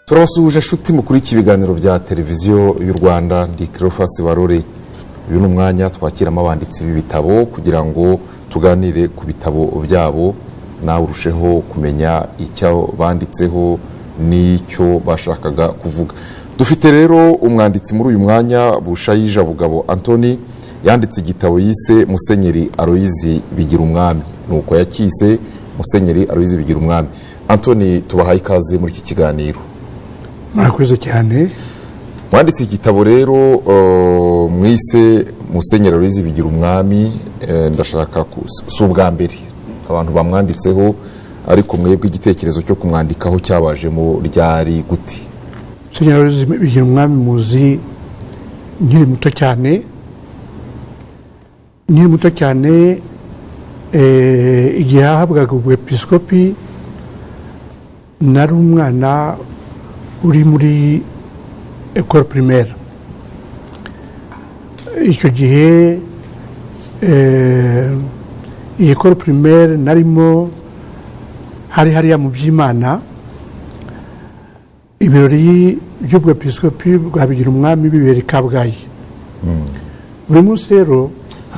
Turabasuhuje inshuti mukurikiye ibiganiro bya Televiziyo y'u Rwanda. Ndi Cleophas Barore. Uyu ni umwanya twakiramo abanditsi b'ibitabo kugira ngo tuganire ku bitabo byabo, nawe urusheho kumenya icyo banditseho n'icyo bashakaga kuvuga. Dufite rero umwanditsi muri uyu mwanya, Bushayija Bugabo Antoni. Yanditse igitabo yise Musenyeri Aloyizi Bigirumwami, nuko yakise Musenyeri Aloyizi Bigirumwami. Antoni, tubahaye ikaze muri iki kiganiro. Murakoze cyane. Mwanditse igitabo rero mwise Musenyeri Aloyizi Bigirumwami. Ndashaka si ubwa mbere abantu bamwanditseho, ariko mwebwe igitekerezo cyo kumwandikaho cyabajemo ryari, gute? Musenyeri Aloyizi Bigirumwami muzi nkiri muto cyane, nkiri muto cyane, igihe yahabwaga ubwepiskopi nari umwana uri muri école primaire. Icyo gihe iyi école primaire narimo hari hariya mu Byimana, ibirori by'ubwepiskopi bwa Bigirumwami bibera i Kabgayi buri munsi rero.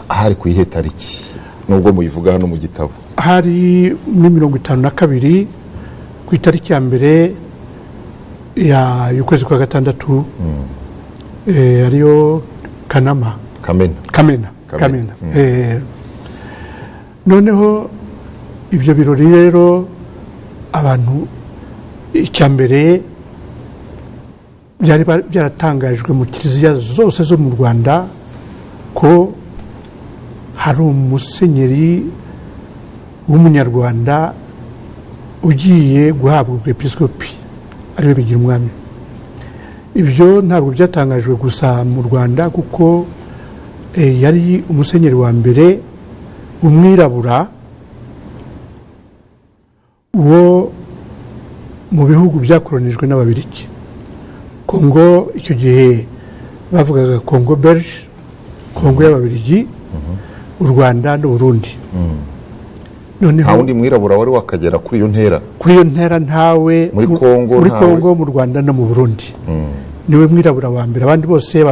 Hari ku iyihe tariki, nubwo muyivuga hano mu gitabo? Hari muri 52, ku itariki ya 1 y'ukwezi kwa gatandatu, ariyo Kanama. Kamena. Kamena. Kamena. Kamena. Noneho ibyo birori rero, abantu, icya mbere byari byaratangajwe mu kiliziya zose zo mu Rwanda ko hari umusenyeri w'Umunyarwanda ugiye guhabwa ubwepiskopi, ariwe Bigirumwami. Ibyo ntabwo byatangajwe gusa mu Rwanda, kuko yari umusenyeri wa mbere umwirabura wo mu bihugu byakoronijwe n'Ababirigi. Kongo, icyo gihe bavugaga Congo Belge, Kongo y'Ababirigi, u Rwanda n'Uburundi. Noneho Nta wundi mwirabura wari wakagera kuri iyo ntera? Kuri iyo ntera ntawe. Muri Kongo Muri ntawe. Kongo, mu Rwanda no mu Burundi, niwe mwirabura wa mbere. Abandi bose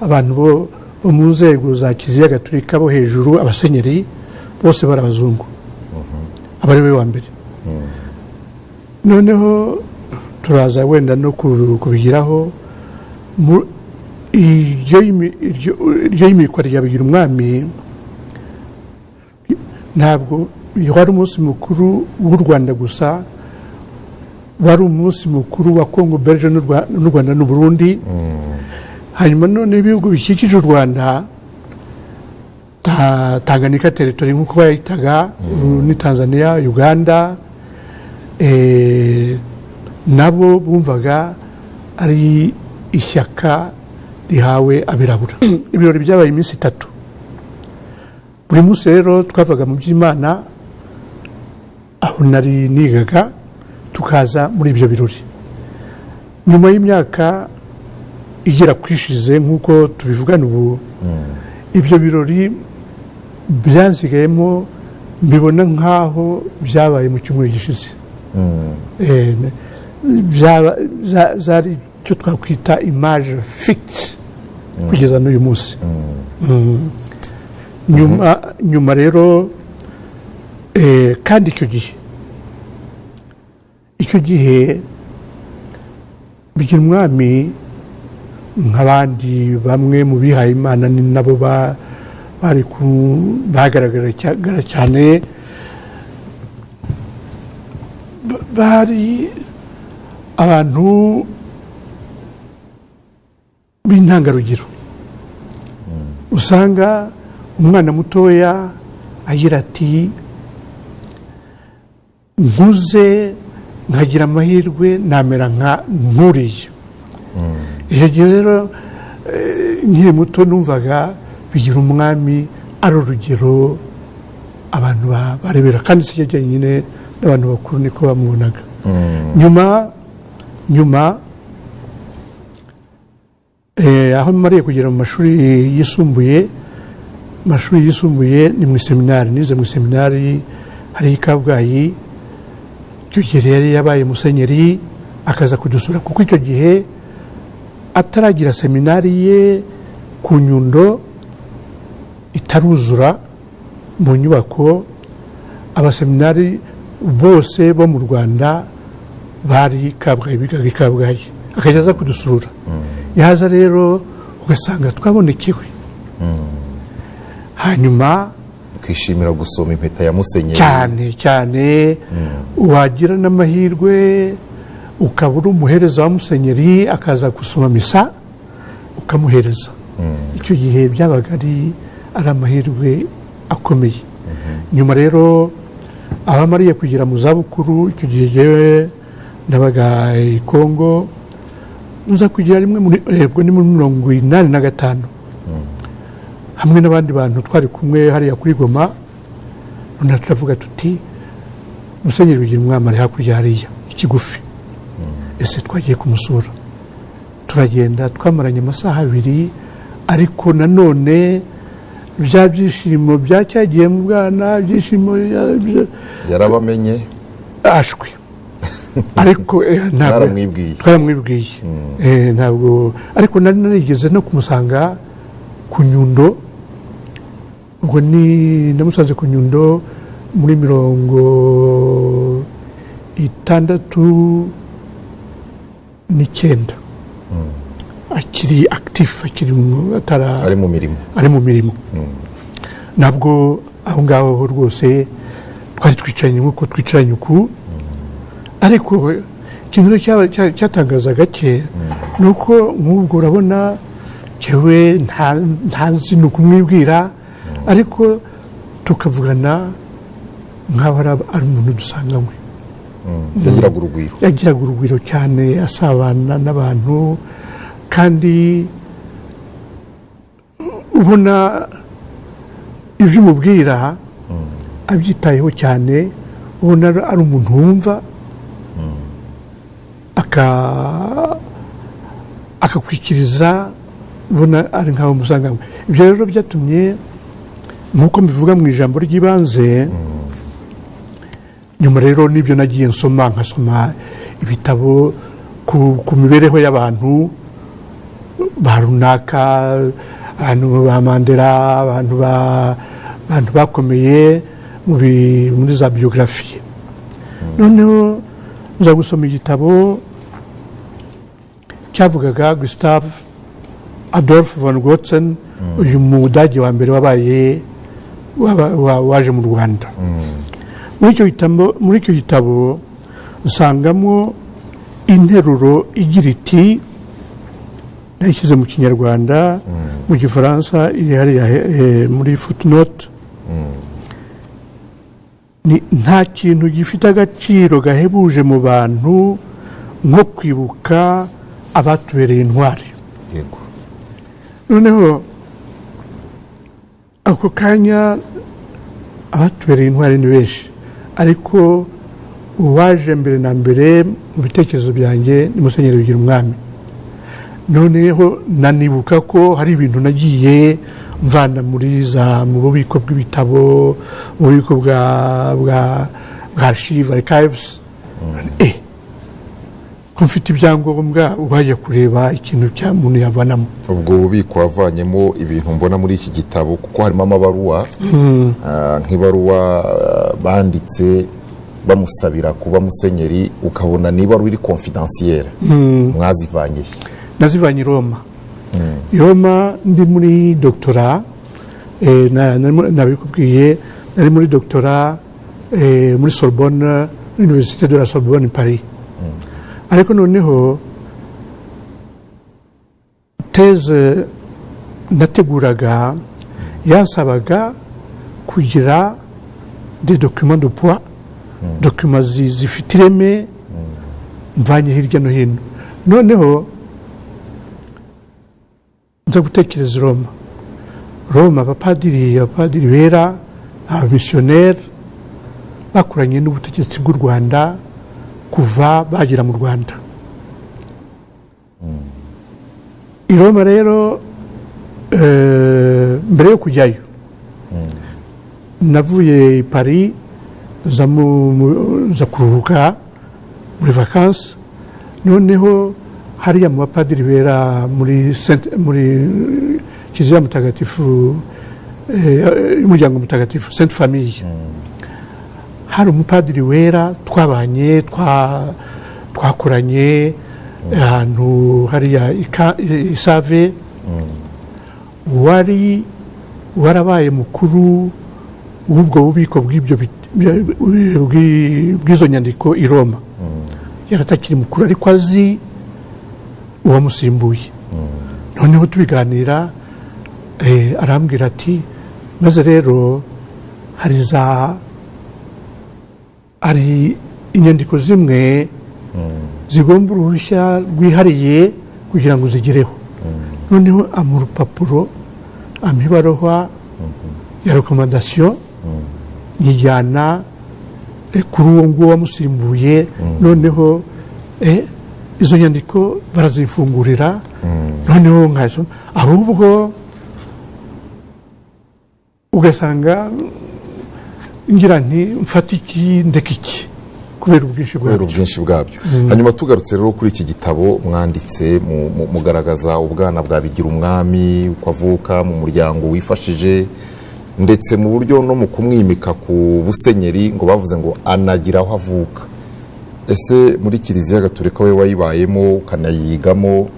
abantu bo mu nzego za Kiliziya Gatolika bo hejuru, abasenyeri bose bari abazungu, aba ari we wa mbere. Noneho turaza wenda no kubigiraho. Iryo yimikwa rya Bigirumwami ntabwo wari umunsi mukuru w'u Rwanda gusa, wari umunsi mukuru wa Congo Belge n'u Rwanda n'u Burundi. Hanyuma none ibihugu bikikije u Rwanda, Tanganyika Territory nk'uko bayitaga, ubu ni Tanzania, Uganda, nabo bumvaga ari ishyaka rihawe abirabura. Ibirori byabaye iminsi 3. Buri munsi rero twavaga mu Byimana aho nari nigaga, tukaza muri ibyo birori. Nyuma y'imyaka igera ku ishize, nk'uko tubivugana ubu, ibyo birori byansigayemo, mbibona nk'aho byabaye mu cyumweru gishize. Zari icyo twakwita image fixe kugeza n'uyu munsi. Nyuma rero, kandi icyo gihe Bigirumwami, nk'abandi bamwe mu bihaye Imana, ni nabo bari bagaragara cyane, bari abantu b'intangarugero. Usanga umwana mutoya agira ati: "Nkuze nkagira amahirwe namera nka nkuriya." Icyo gihe rero, nkiri muto, numvaga Bigirumwami ari urugero abantu barebera, kandi si cyo jyenyine, n'abantu bakuru niko bamubonaga. Nyuma aho mariye kugera mu mashuri yisumbuye, ni mu iseminari, nize mu iseminari hari i Kabgayi. Icyo gihe yari yabaye musenyeri, akaza kudusura, kuko icyo gihe ataragira seminari ye ku Nyundo, itaruzura mu nyubako, abaseminari bose bo mu Rwanda bari Kabgayi, bigaga i Kabgayi. Akajya aza kudusura. Yaza rero ugasanga twabonekewe. Hanyuma Ukishimira gusoma impeta ya musenyeri. Cyane cyane. Wagira n'amahirwe ukaba uri umuhereza wa musenyeri, akaza gusoma misa ukamuhereza. Icyo gihe byabaga ari amahirwe akomeye. Nyuma rero, abamariye kugera mu zabukuru, icyo gihe jyewe nabaga i Kongo, nza kugira rimwe muri ubwo ni muri 85, hamwe n'abandi bantu twari kumwe hariya kuri Goma. Noneho turavuga tuti: "Musenyeri Bigirumwami ari hakurya hariya ikigufi, ese twagiye kumusura?" Turagenda, twamaranye amasaha 2, ariko nanone bya byishimo byacyagiye mu bwana, ibyishimo Yarabamenye? Ashwi, ariko ntabwo Mwaramwibwiye? Twaramwibwiye. Ntabwo, ariko nari narigeze no kumusanga ku Nyundo. Ubwo ni namusanze ku Nyundo muri 69, akiri actif, akiri atara Ari mu mirimo. Ari mu mirimo. Nabwo aho ngaho rwose twari twicaranye nk'uko twicaranye uku. Ariko ikintu rero cyatangazaga cye ni uko nk'ubwo urabona jyewe ntazi ni ukumwibwira, ariko tukavugana nk'aho ari umuntu dusanganywe. Yagiraga urugwiro. Yagiraga urugwiro cyane, asabana n'abantu, kandi ubona ibyo umubwira abyitayeho cyane, ubona ari umuntu wumva, akakwikiriza, ubona ari nkaho musanganywe. Ibyo rero byatumye, nk'uko mbivuga mu ijambo ry'ibanze, nyuma rero n'ibyo nagiye nsoma, nkasoma ibitabo ku mibereho y'abantu ba runaka, abantu ba Mandela, abantu bakomeye muri za biographie. Noneho nza gusoma igitabo cyavugaga Gustav Adolf von Gotzen, uyu mudage wa mbere wabaye waje mu Rwanda. Muri icyo gitabo usangamo interuro igira iti, nayishyize mu Kinyarwanda, mu Gifaransa iri hariya muri footnote, ni: "Nta kintu gifite agaciro gahebuje mu bantu nko kwibuka abatubereye intwari." Noneho ako kanya, abatubereye intwari ni benshi, ariko uwaje mbere na mbere mu bitekerezo byanjye ni Musenyeri Bigirumwami. Noneho nanibuka ko hari ibintu nagiye mvana muri za mu bubiko bw'ibitabo, mu bubiko bwa archives, ko mfite ibyangombwa, wajya kureba ikintu cya muntu yavanamo. Ubwo bubiko wavanyemo ibintu mbona muri iki gitabo, kuko harimo amabaruwa, nk'ibaruwa banditse bamusabira kuba musenyeri, ukabona niba iri confidentielle. Mwazivanye he? Nazivanye i Roma. I Roma ndi muri doctorat, nabikubwiye, nari muri doctorat muri Sorbonne, Université de la Sorbonne, Paris. Ariko noneho thèse Nateguraga yansabaga kugira des documents de poids, documents zifite ireme mvanye hirya no hino. Noneho nza gutekereza i Roma. Roma, abapadiri bera, abamisiyoneri bakoranye n'ubutegetsi bw'u Rwanda kuva bagera mu Rwanda. I Roma rero, mbere yo kujyayo, navuye i Paris, nza kuruhuka muri vacances. Noneho hariya mu bapadiri bera muri Kiliziya Mutagatifu, y'umuryango mutagatifu, Sainte Famille, hari umupadiri wera twabanye, twakoranye ahantu hariya i Save, wari warabaye mukuru w'ubwo bubiko bw'izo nyandiko i Roma. Yaratakiri mukuru, ariko azi uwamusimbuye. Noneho tubiganira, arambwira ati: "Maze rero hari inyandiko zimwe zigomba uruhushya rwihariye kugira ngo zigereho." Noneho ampa urupapuro, ampa ibaruwa ya recommandation, nyijyana kuri uwo nguwo wamusimbuye. Noneho izo nyandiko barazifungurira, noneho nkazisoma. Ahubwo ugasanga ngira nti: "Mfate iki, ndeka iki?" kubera ubwinshi kubera bwabyo. Ubwinshi bwabyo. Hanyuma tugarutse rero kuri iki gitabo mwanditse, mugaragaza ubwana bwa Bigirumwami, uko avuka mu muryango wifashije, ndetse mu buryo no mu kumwimika ku busenyeri ngo bavuze ngo anagira aho avuka. Ese muri Kiliziya Gatolika, we wayibayemo ukanayigamo,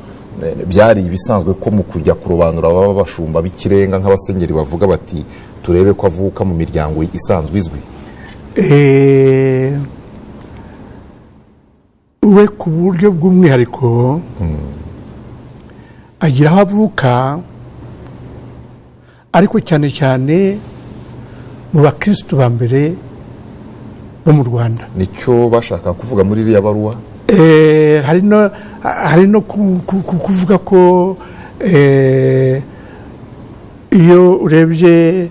byari ibisanzwe ko mu kujya kurobanura baba bashumba b'ikirenga nk'abasenyeri bavuga bati: "Turebe ko avuka mu miryango isanzwe izwi"? We ku buryo bw'umwihariko agira aho avuka, ariko cyane cyane mu bakirisitu ba mbere bo mu Rwanda. Nicyo bashaka kuvuga muri iriya baruwa? Hari no kuvuga ko iyo urebye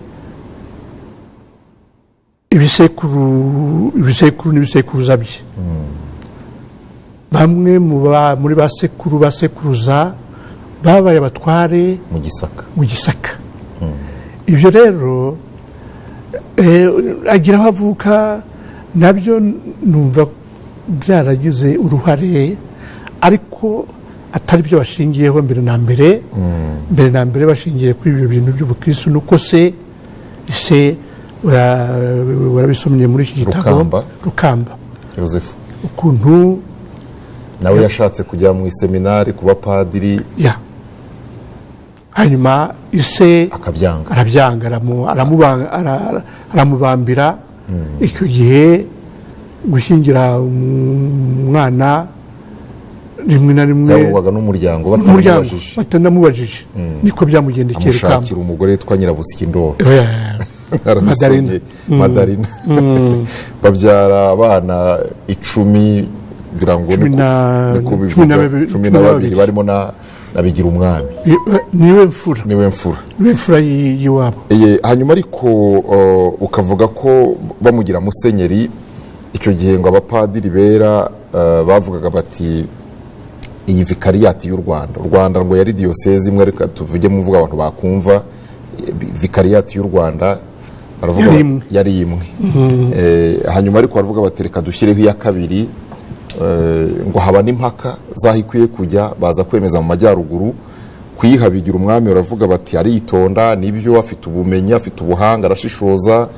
ibisekuru, ibisekuru n'ibisekuruza bye, bamwe muri ba sekuru, ba sekuruza babaye abatware mu Gisaka. Mu Gisaka. Ibyo rero, agira aho avuka, nabyo numva byaragize uruhare, ariko atari byo bashingiyeho mbere na mbere. Mbere na mbere bashingiye kuri ibyo bintu by'ubukristo, nuko se warabisomye muri iki gitabo. Rukamba. Rukamba. Yosefu. Ukuntu nawe yashatse kujya mu iseminari kuba padiri. Ya, hanyuma ise akabyanga. Arabyanga, aramubambira. Icyo gihe gushyingira umwana rimwe na rimwe byakorwaga n'umuryango umuryango batamubajije. Batanamubajije. Niko byamugendekeye Rukamba. Amushakira umugore witwa Nyirabusikindoro. Madarina. Narabisomye. Madarina. Babyara abana 10, ngira ngo niko cumi na bivuga. babiri. Cumi cumi na na babiri babiri. Barimo na Bigirumwami. Niwe mfura. Niwe mfura. Niwe mfura y'iwabo. Hanyuma ariko ukavuga ko bamugira musenyeri icyo gihe ngo abapadiri bera bavugaga bati: "Iyi vikariyati y'u Rwanda", u Rwanda ngo yari diyosezi imwe, reka tuvuge mu mvugo abantu bakumva, vikariyati y'u Rwanda baravuga Yari imwe. Yari imwe. Hanyuma ariko baravuga bati: "Reka dushyireho iya kabiri." Ngo haba n'impaka z'aho ikwiye kujya, baza kwemeza mu majyaruguru kuyiha Bigirumwami. Baravuga bati: "Aritonda, nibyo, afite ubumenyi, afite ubuhanga, arashishoza,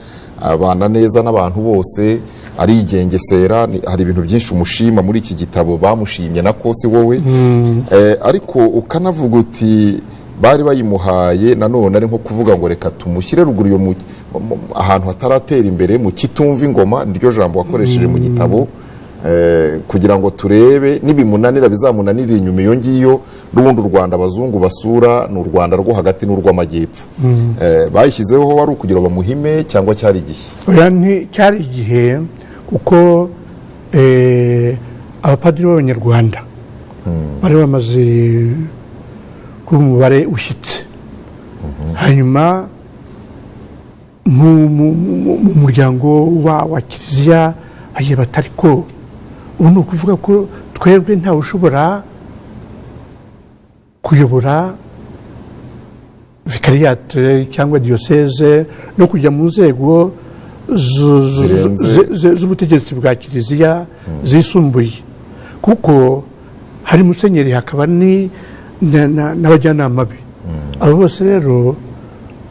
abana neza n'abantu bose, arigengesera." Hari ibintu byinshi umushima muri iki gitabo, bamushimye na ko si wowe. Ariko ukanavuga uti bari bayimuhaye nanone ari nko kuvuga ngo reka tumushyire ruguru iyo ahantu hataratera imbere, mu kitumva ingoma, niryo jambo wakoresheje mu gitabo. Kugira ngo turebe nibimunanira bizamunanira inyuma iyo ngiyo. N'ubundi u Rwanda abazungu basura ni u Rwanda rwo hagati n'urw'amajyepfo. Bayishyizeho wari ukugira bamuhime cyangwa cyari igihe? Oya, cyari igihe, kuko abapadiri b'Abanyarwanda bari bamaze kuba umubare ushyitse. Hanyuma mu muryango wa Kiliziya bagiye batari ko ubu ni ukuvuga ko twebwe ntawe ushobora kuyobora vikariyate cyangwa diyoseze no kujya mu nzego Zirenze. z'ubutegetsi bwa Kiliziya zisumbuye, kuko hari musenyeri, hakaba n'abajyanama be. Abo bose rero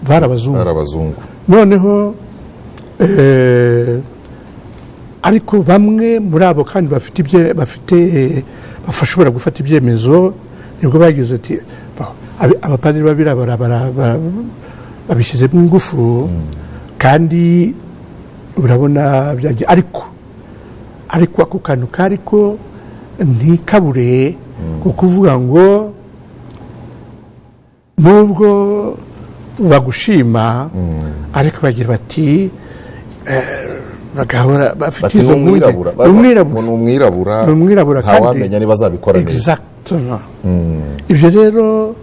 bari abazungu. Ari abazungu. Noneho ariko bamwe muri abo kandi bafite ibye bafite bashobora gufata ibyemezo, nibwo bagize ati abapadiri b'abirabura babishyizemo ingufu kandi urabona byagiye. Ariko ako kantu kariko ntikabure ku kuvuga ngo nubwo bagushima, ariko bagira bati bagahora bafite Bati izo ni umwirabura. mpungenge. Ni umwirabura. Ngo ni umwirabura. Ni umwirabura kandi Ntawamenya niba azabikora neza. Exactement. Ibyo rero,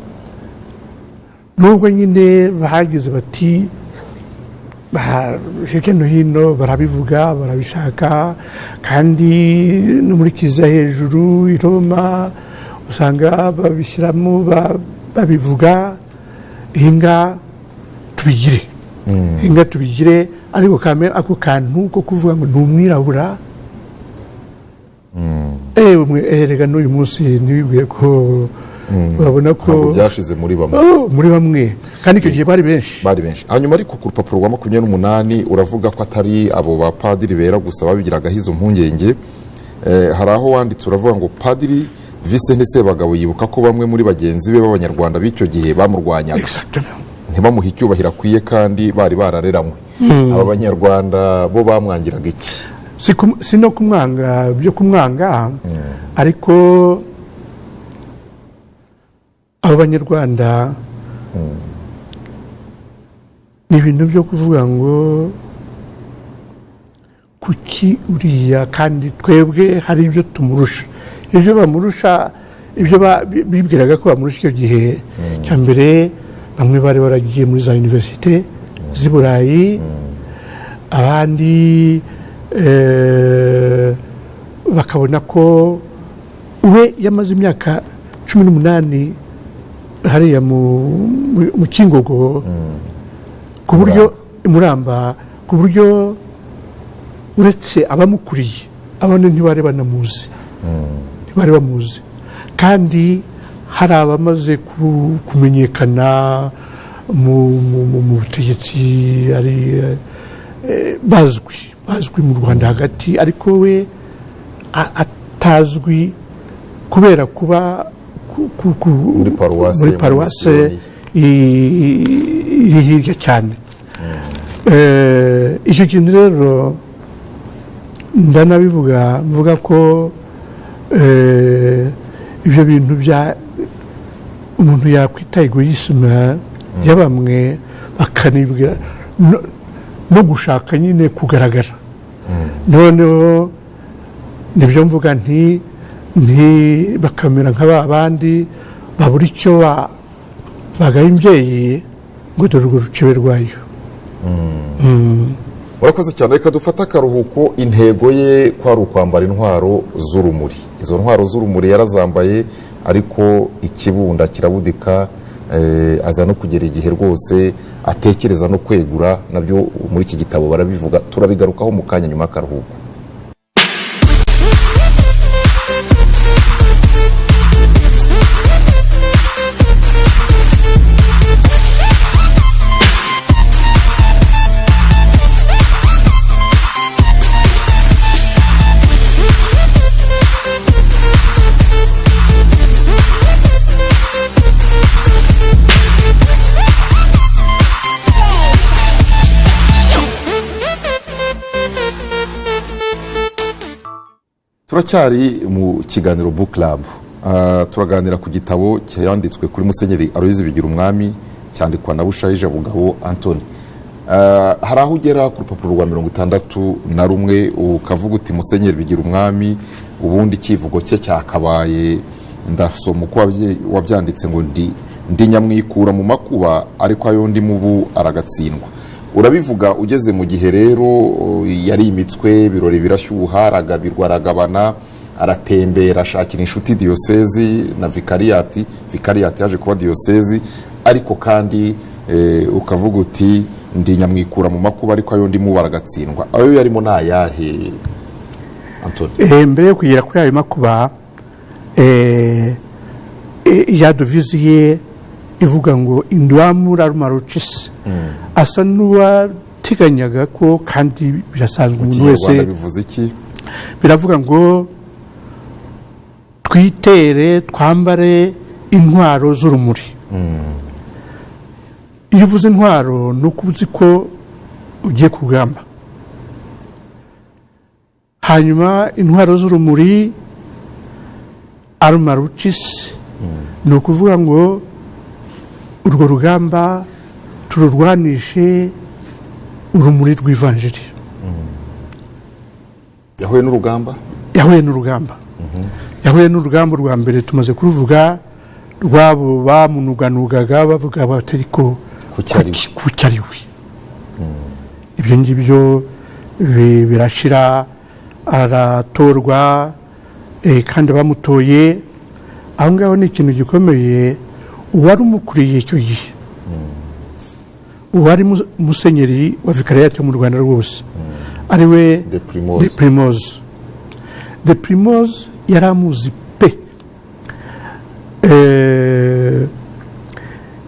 nubwo nyine bagize bati hirya no hino barabivuga, barabishaka, kandi no muri Kiliziya hejuru i Roma usanga babishyiramo, babivuga hinga tubigire, hinga tubigire, ariko kame ako kantu ko kuvuga ngo ni umwirabura. Mwe erega n'uyu munsi ntibibwiye ko babona ko Ntabwo byashize muri bamwe. Oh, muri bamwe, kandi icyo gihe bari benshi. Bari benshi. Hanyuma ariko ku rupapuro rwa 28 uravuga ko atari abo bapadiri bera gusa babigiragaho izo mpungenge. Hari aho wanditse uravuga ngo Padiri Vincent Sebagabo yibuka ko bamwe muri bagenzi be b'Abanyarwanda b'icyo gihe bamurwanyaga, ntibamuhe icyubahiro akwiye kandi bari barareranywe. Aba Banyarwanda bo bamwangiraga iki? Si no kumwanga byo kumwanga, ariko abo Banyarwanda ni ibintu byo kuvuga ngo kuki uriya kandi twebwe hari ibyo tumurusha, ibyo bamurusha, ibyo bibwiraga ko bamurusha icyo gihe. Cya mbere, bamwe bari baragiye muri za université z'i Burayi, abandi bakabona ko we yamaze imyaka 18 hariya mu Kingogo, ku buryo Muramba, ku buryo uretse abamukuriye abandi ntibari banamuzi, ntibari bamuzi, kandi hari abamaze kumenyekana mu butegetsi, ari bazwi mu Rwanda hagati, ariko we atazwi kubera kuba Muri paruwase, muri muri paruwase misiyoni. Iri hirya cyane. Icyo kintu rero ndanabivuga, mvuga ko ibyo bintu bya umuntu yakwita égoïsme ya bamwe, bakanibwira no gushaka nyine kugaragara. Noneho nibyo mvuga nti bakamera nka ba bandi babura icyo bagaye imbyeyi ngo dore urwo rucebe rwayo. Murakoze cyane. Reka dufate akaruhuko. Intego ye kwari ukwambara intwaro z'urumuri. Izo ntwaro z'urumuri yarazambaye, ariko ikibunda kirabudika, aza no kugera igihe rwose atekereza no kwegura. Nabyo muri iki gitabo barabivuga. Turabigarukaho mu kanya nyuma y'akaruhuko. Thank Turacyari mu kiganiro Book Club. Turaganira ku gitabo cyanditswe kuri Musenyeri Aloyizi Bigirumwami, cyandikwa na Bushayija Bugabo Antony. Hari aho ugera ku rupapuro rwa 61, ukavuga uti: "Musenyeri Bigirumwami, ubundi icyivugo cye cyakabaye," ndasoma uko wabyanditse, ngo ndi nyamwikura mu makuba, ariko ayo ndi mubu aragatsindwa." Urabivuga ugeze mu gihe rero yarimitswe, ibirori birashyuha, aragabirwa, aragabana, aratembera, ashakira inshuti diyosezi na vikariyati. Vikariyati yaje kuba diyosezi. Ariko kandi ukavuga uti: "Ndi nyamwikura mu makuba, ariko ayo ndimo baragatsindwa." Ayo yarimo ni ayahe, Antoni? Mbere yo kugera kuri ayo makuba, ya devise ye ivuga ngo "Induamur arma lucis", asa n'uwateganyaga ko, kandi birasanzwe, umuntu wese Kinyarwanda bivuze iki? Biravuga ngo twitere, twambare intwaro z'urumuri. Iyo uvuze intwaro, ni uko uzi ko ugiye ku rugamba. Hanyuma intwaro z'urumuri, arma lucis, ni ukuvuga ngo urwo rugamba tururwanishe urumuri rw'ivanjiri. Yahuye n'urugamba. Yahuye n'urugamba. Yahuye n'urugamba rwa mbere, tumaze kuruvuga, rwabo bamunuganugaga, bavuga bati: "Ariko Kuki ari we?" Kuki ari we? Ibyo ngibyo birashira, aratorwa, kandi bamutoye aho ngaho ni ikintu gikomeye. Uwari umukuriye icyo gihe, uwari musenyeri wa vikariyati yo mu Rwanda rwose, ari we De Primoz. De Primoz. De Primoz yari amuzi pe.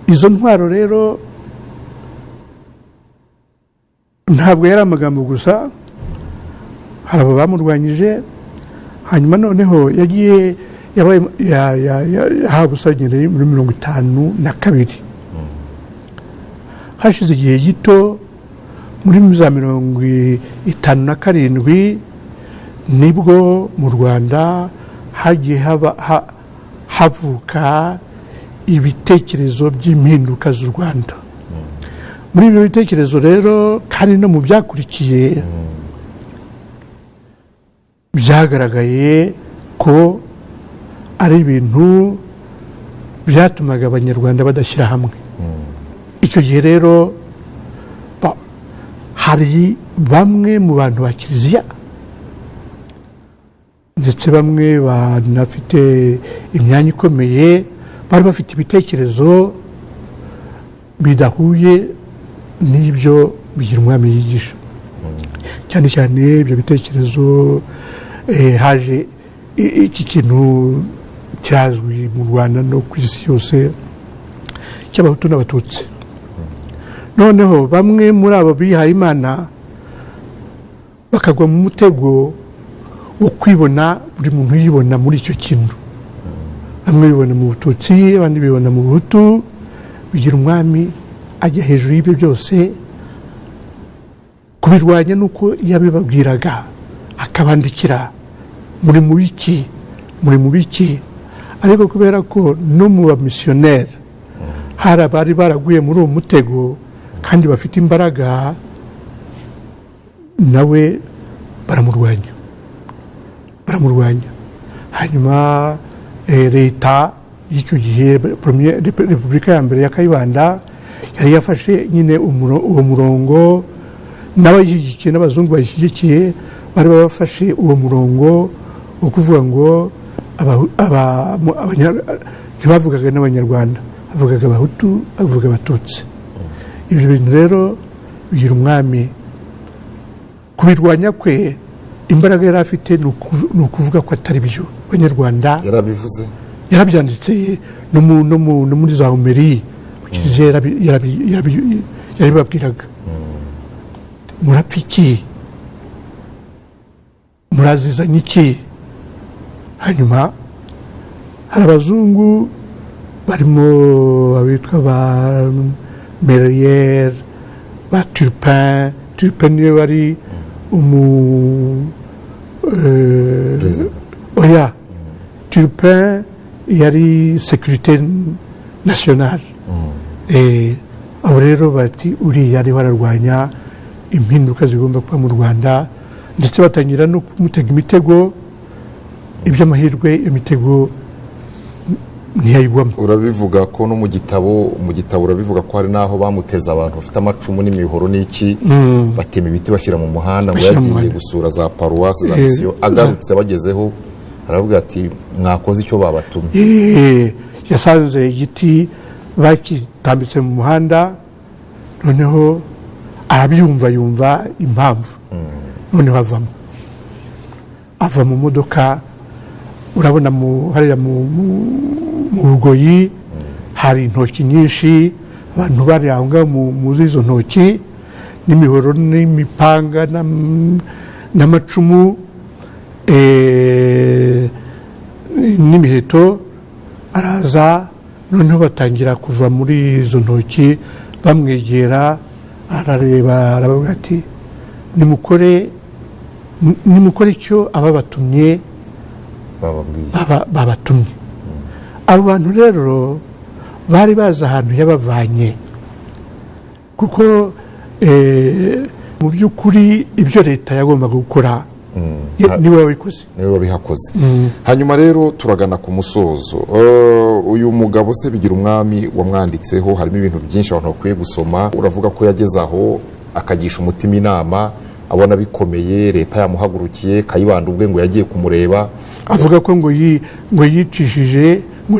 Izo ntwaro rero ntabwo yari amagambo gusa. Hari abo bamurwanyije. Hanyuma noneho yagiye, yabaye yahawe ubusenyeri muri 52. Hashize igihe gito, muri za 57, nibwo mu Rwanda hagiye havuka ibitekerezo by'impinduka z'u Rwanda. Muri ibyo bitekerezo rero, kandi no mu byakurikiye, byagaragaye ko ari ibintu byatumaga Abanyarwanda badashyira hamwe. Icyo gihe rero hari bamwe mu bantu ba kiliziya, ndetse bamwe banafite imyanya ikomeye, bari bafite ibitekerezo bidahuye n'ibyo Bigirumwami yigisha. Cyane cyane ibyo bitekerezo, haje iki kintu kirazwi mu Rwanda no ku isi yose cy'Abahutu n'Abatutsi. Noneho bamwe muri abo bihaye Imana bakagwa mu mutego wo kwibona, buri muntu yibona muri icyo kintu. Bamwe bibona mu Bututsi, abandi bibona mu Buhutu. Bigirumwami ajya hejuru y'ibyo byose kubirwanya, nuko yabibabwiraga, akabandikira: "Muri mu biki? Muri mu biki?" Ariko kubera ko no mu bamisiyoneri hari abari baraguye muri uwo mutego kandi bafite imbaraga, nawe baramurwanya, baramurwanya. Hanyuma leta y'icyo gihe, Repubulika ya mbere ya Kayibanda, yari yafashe nyine uwo murongo, n'abayishyigikiye n'abazungu bayishyigikiye bari bafashe uwo murongo wo kuvuga ngo ntibavugaga n'Abanyarwanda, bavugaga Abahutu, bavuga Abatutsi. Ibyo bintu rero Bigirumwami kubirwanya kwe, imbaraga yari afite ni ukuvuga ko atari byo, Abanyarwanda. Yarabivuze. Yarabyanditse no muri za homélies mu kiliziya, yarabibabwiraga: "Murapfa iki? Murazizanye iki?" Hanyuma hari abazungu barimo abitwa ba Merier, ba Turpin. Turpin niwe wari umu Perezida. Oya, Turpin yari sécurité nationale. Abo rero bati uriya ariho ararwanya impinduka zigomba kuba mu Rwanda, ndetse batangira no kumutega imitego. Iby'amahirwe, iyo mitego ntiyayigwamo. Urabivuga ko no mu gitabo urabivuga ko hari n'aho bamuteze abantu bafite amacumu n'imihoro n'iki, batema ibiti bashyira mu muhanda ngo Bashyira mu yagiye muhanda. gusura za paruwasi, za misiyo. Agarutse abagezeho aravuga ati: "Mwakoze icyo babatumye." Yasanze igiti bakitambitse mu muhanda, noneho arabyumva, yumva impamvu, noneho avamo, ava mu modoka. Urabona hariya mu Bugoyi hari intoki nyinshi, abantu bari aho ngaho muri izo ntoki n'imihoro n'imipanga n'amacumu n'imiheto. Araza, noneho batangira kuva muri izo ntoki bamwegera, arareba, aravuga ati: "Nimukore, nimukore icyo ababatumye bababwiye." Babatumye. Abo bantu rero bari bazi ahantu yabavanye, kuko mu by'ukuri ibyo leta yagombaga gukora niwe wabikoze. Niwe wabihakoze. Hanyuma rero turagana ku musozo. Uyu mugabo se bigira umwami wamwanditseho, harimo ibintu byinshi abantu bakwiye gusoma. Uravuga ko yageze aho akagisha umutima inama, abona bikomeye, leta yamuhagurukiye. Kayibanda ubwe ngo yagiye kumureba. Avuga ko ngo yicishije, ngo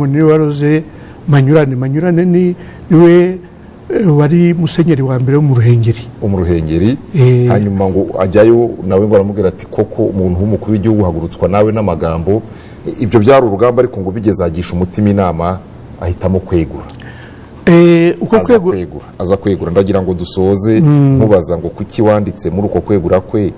niwe waroze Manyurane. Manyurane niwe wari musenyeri wa mbere wo mu Ruhengeri. Wo mu Ruhengeri. Hanyuma ngo ajyayo nawe, ngo aramubwira ati: "Koko umuntu w'umukuru w'igihugu uhagurutswa nawe n'amagambo?" Ibyo byari urugamba, ariko ngo bigeze agisha umutima inama, ahitamo kwegura. Uko aza kwegu kwegura, aza kwegura. Ndagira ngo dusoze nkubaza ngo kuki wanditse muri uko kwegura kwe,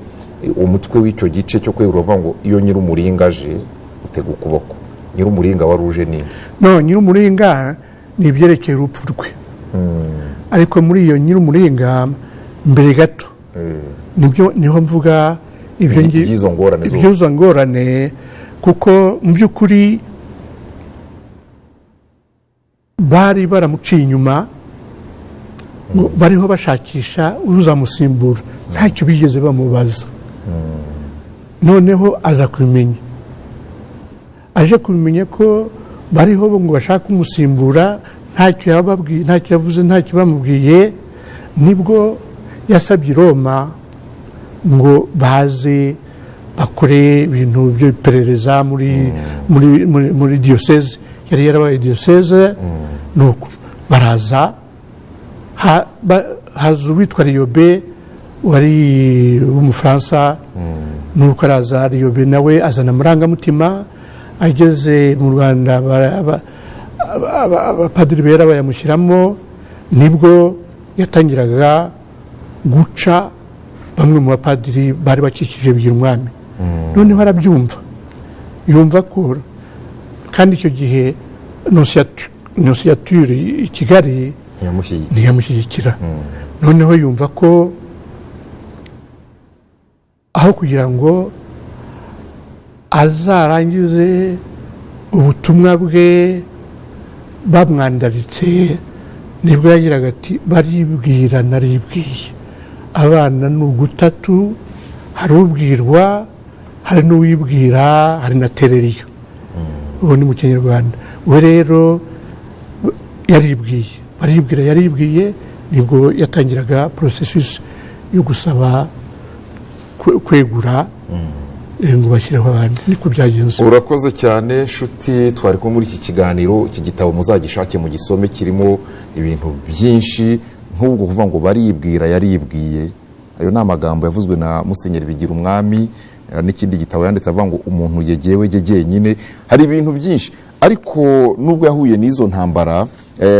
umutwe w'icyo gice cyo kwegura uvuga ngo "Iyo nyir'umuringa aje utega ukuboko"? Nyir'umuringa wari uje ni No, nyir'umuringa ni ibyerekeye urupfu rwe, ariko muri iyo nyir'umuringa mbere gato nibyo niho mvuga ibyo Iby'izo ngorane zose. Iby'izo ngorane, kuko mu by'ukuri bari baramuciye inyuma, ngo bariho bashakisha uzamusimbura, ntacyo bigeze bamubaza. Noneho aza kubimenya, aje kubimenya ko bariho ngo bashaka kumusimbura, ntacyo yababwiye, ntacyo yavuze, ntacyo bamubwiye. Nibwo yasabye i Roma ngo baze bakore ibintu by'iperereza muri diyoseze yari yarabaye diyoseze. Nuko baraza, haza uwitwa Riobé wari w'Umufaransa. Nuko araza Riobé, nawe azana amarangamutima. Ageze mu Rwanda, abapadiri bera bayamushyiramo. Nibwo yatangiraga guca bamwe mu bapadiri bari bakikije Bigirumwami. Noneho arabyumva, yumva ko kandi icyo gihe nonciature i Kigali ntiyamushyigikiye. Ntiyamushyigikira. Noneho yumva ko aho kugira ngo azarangize ubutumwa bwe bamwandaritse, nibwo yagiraga ati: "Baribwira, naribwiye." Abana ni ugutatu: hari ubwirwa, hari n'uwibwira, hari na tereriyo. Ubu ni mu Kinyarwanda. We rero yaribwiye, baribwira, yaribwiye. Nibwo yatangiraga processus yo gusaba kwegura ngo bashyireho abandi. Niko byagenze. Urakoze cyane nshuti twari kumwe muri iki kiganiro. Iki gitabo muzagishake mu gisome, kirimo ibintu byinshi, nk'ubwo kuvuga ngo "Baribwira, yaribwiye". Ayo ni amagambo yavuzwe na Musenyeri Bigira Umwami. N'ikindi gitabo yanditse avuga ngo "Umuntu yegewe jye jyenyine". Hari ibintu byinshi, ariko nubwo yahuye n'izo ntambara,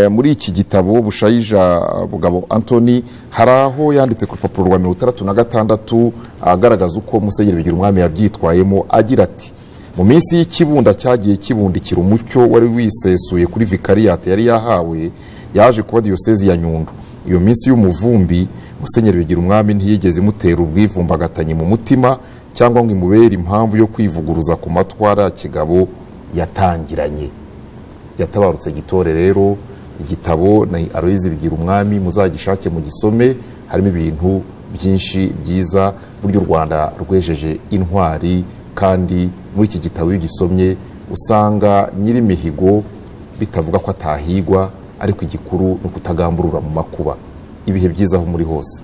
muri iki gitabo Bushayija Bugabo Antony hari aho yanditse ku rupapuro rwa 66 agaragaza uko Musenyeri Bigira Umwami yabyitwayemo, agira ati: "Mu minsi y'ikibunda cyagiye kibundikira umucyo wari wisesuye kuri vikariyate yari yahawe, yaje kuba diyosezi ya Nyundo. Iyo minsi y'umuvumbi, Musenyeri Bigirumwami ntiyigeze imutera ubwivumbagatanye mu mutima cyangwa ngo imubere impamvu yo kwivuguruza ku matwara ya kigabo yatangiranye. Yatabarutse gitore. Rero igitabo ni Aloyizi Bigirumwami, muzagishake mugisome, harimo ibintu byinshi byiza, buryo u Rwanda rwejeje intwari. Kandi muri iki gitabo iyo ugisomye usanga nyir'imihigo bitavuga ko atahigwa, ariko igikuru ni ukutagamburura mu makuba. Ibihe byiza aho muri hose.